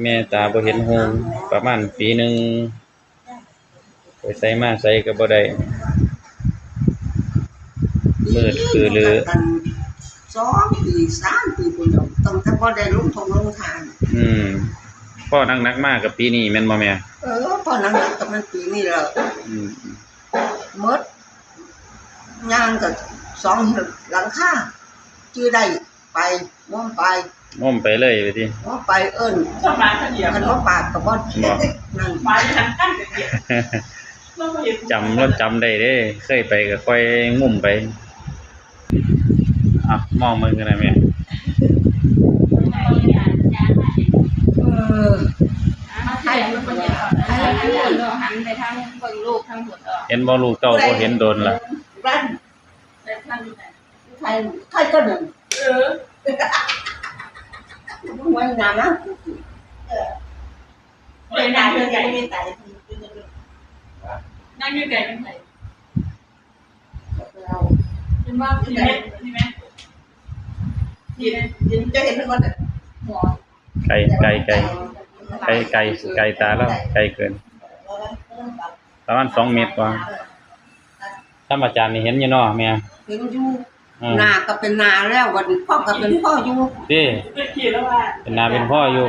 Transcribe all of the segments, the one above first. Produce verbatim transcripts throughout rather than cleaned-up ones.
แม่ตาบ่เห็นหุงประมาณปีหนึ่ง ไปไสมาไสก็บ่ได้ มืดคือลือ สองปี สามปี พุ้นดอก ตั้งแต่บ่ได้ลงท่งลงทาน อืม พ้อหนักๆ มาก็ปีนี้แม่นบ่แม่ เออ พ้อหนักๆ ก็มันปีนี้แหละ อืม หมด ย่างก็สองหลังคา จื้อได้ ไป งมไป งมไปเลยว่าติ งมไป เอิ้น สบายเสนียด คันบ่ปากก็บ่ บ่ นั่น ไปทางกั้นก็เกลียด เราก็เห็น จำ เราจำได้เด้ เคยไปก็ค่อยงมไป อ่ะ มองเบิ่งกันนะแม่ เออ ให้ ให้ หันไปทางเบิ่งลูกทางหมดออก เห็นบ่ ลูกเต้าบ่เห็นโดนละ ใคร ใครก็หนึ่ง เออ มึงไว้นานนะ เออ เลยนานเลย ไม่ได้ตาย นั่งอยู่ไกลเป็นไผ เรา เห็นว่า เห็นไหม เห็นไหม เห็น เห็น จะเห็นมันก่อนเนี่ย หัว ไกล ไกล ไกล ไกล ไกล ไกลตาแล้ว ไกลเกิน ประมาณสองเมตรกว่า ท่านอาจารย์นี่เห็นอยู่เนาะแม่ เห็นอยู่ อืม หน้าก็เป็นหน้าแล้ว วันนี้พ่อก็เป็นพ่ออยู่ ติ เป็นหน้าเป็นพ่ออยู่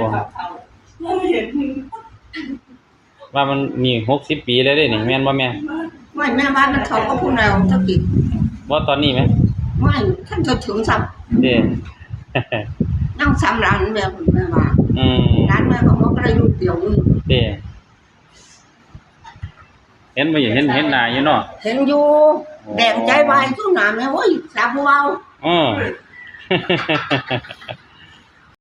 ว่ามันนี่หกสิบปีแล้วเด้นี่ แม่นบ่แม่ ไม่ แม่ว่ามันเขาก็ผู้แนวเจ้ากิจ ว่าตอนนี้ไหม ไม่ ท่านจะถึงซ้ำ ติ นั่งซ้ำหลานแม่ แม่ว่า อืม หลานแม่ก็บ่ได้ลูกเดียวนึง ติ เห็นบ่ เห็น เห็นหน้าอยู่เนาะ เห็นอยู่ โอ้ แดงใจวายอยู่หน้าแม่ โอ้ย สาบัว เออ